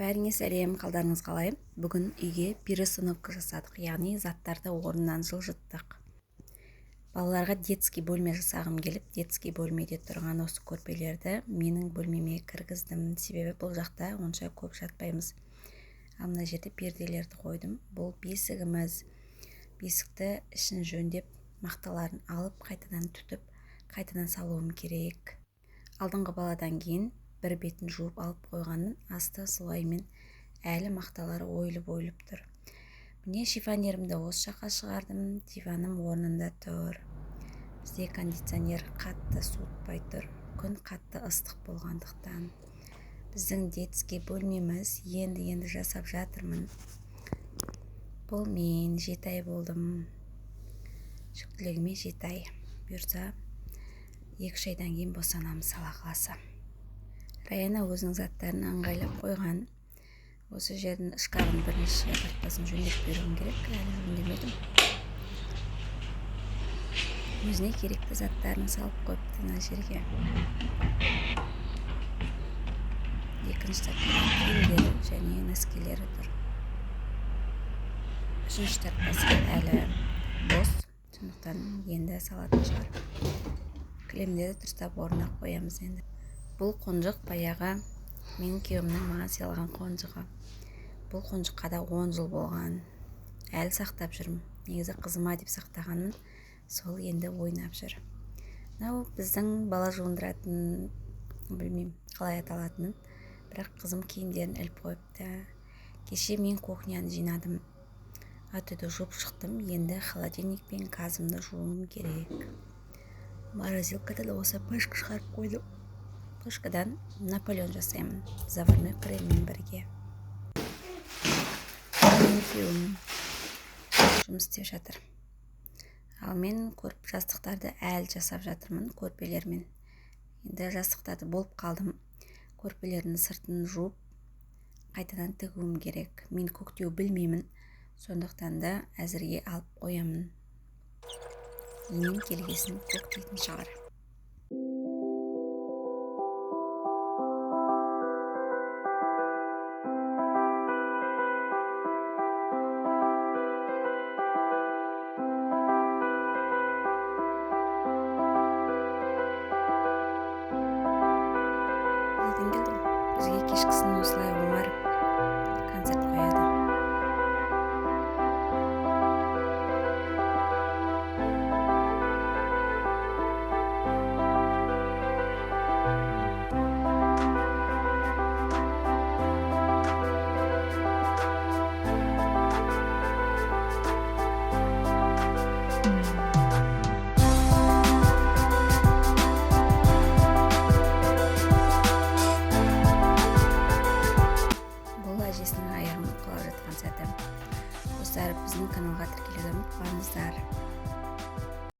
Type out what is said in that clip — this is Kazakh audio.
Бәріңе сәлем, қалдарыңыз қалай? Бүгін үйге перестановка жасадық, яғни заттарды орнынан жылжыттық. Балаларға детский бөлме жасағым келіп, детский бөлмеде тұрған осы көрпелерді менің бөлмеме кіргіздім. Себебі бұл жақта онша көп жатпаймыз. Ал мына жерде перделерді қойдым. Бұл бесігіміз. Бесікті ішін жөндеп, мақталарын алып, қайтадан түтіп, қайтадан салуым керек. Алдыңғы баладан кейін бір бетін жуып алып қойғанмын, асты солаймен әлі мақталары ойылып-ойылып тұр. Міне, шифонерімді осы жаққа шығардым, диваным орнында тұр. Бізде кондиционер қатты суытпай тұр, күн қатты ыстық болғандықтан. Біздің детский бөлмеміз енді-енді жасап жатырмын. Бұл мен 7 ай болдым. Жүктілігіме 7 ай. Бұйырса, 2-3 айдан кейін босанамыз, Алла қаласа. Раяна өзінің заттарын ыңғайлап қойған. Осы жердің шкафын бірнеше тартпасын жөндеп беруім керек, әлі жөндемедім. Өзіне керекті заттарын салып қойыпты мына жерге. Екінші тартпада киімдері және носкилері тұр. Үшінші тартпасы әлі бос, сондықтан енді салатын шығар. Кілемдерді дұрыстап орнына қоямыз енді. Бұл қонжық баяғы менің күйеуімнің маған сыйлаған қонжығы. Бұл қонжыққа да 10 жыл болған. Әлі сақтап жүрмін. Негізі қызыма деп сақтағанмын, сол енді ойнап жүр. Мынау біздің бала жуындыратын, білмеймін қалай аталатынын, бірақ қызым киімдерін іліп қойыпты. Кеше мен кухняны жинадым. Ат үйді жуып шықтым, енді холодильник пен газымды жууым керек. Морозилкада да осы пышка шығарып қойдым. Пышкадан Наполеон жасаймын, заварной креммен бірге. Менің күйеуім жұмыс істеп жатыр. Ал мен көріп жастықтарды әлі жасап жатырмын көрпелермен. Енді жастықтарды болып қалдым. Көрпелердің сыртын жуып, қайтадан тігуім керек. Мен көктеу білмеймін, сондықтан да әзірге алып қоямын. Енем келгесін көктейтін шығар. Бізге кешкісін осылай Омар концерт қояды. Әжесінің аяғын уқалап жатқан сәті. Достар, біздің каналға тіркелуді ұмытпаңыздар.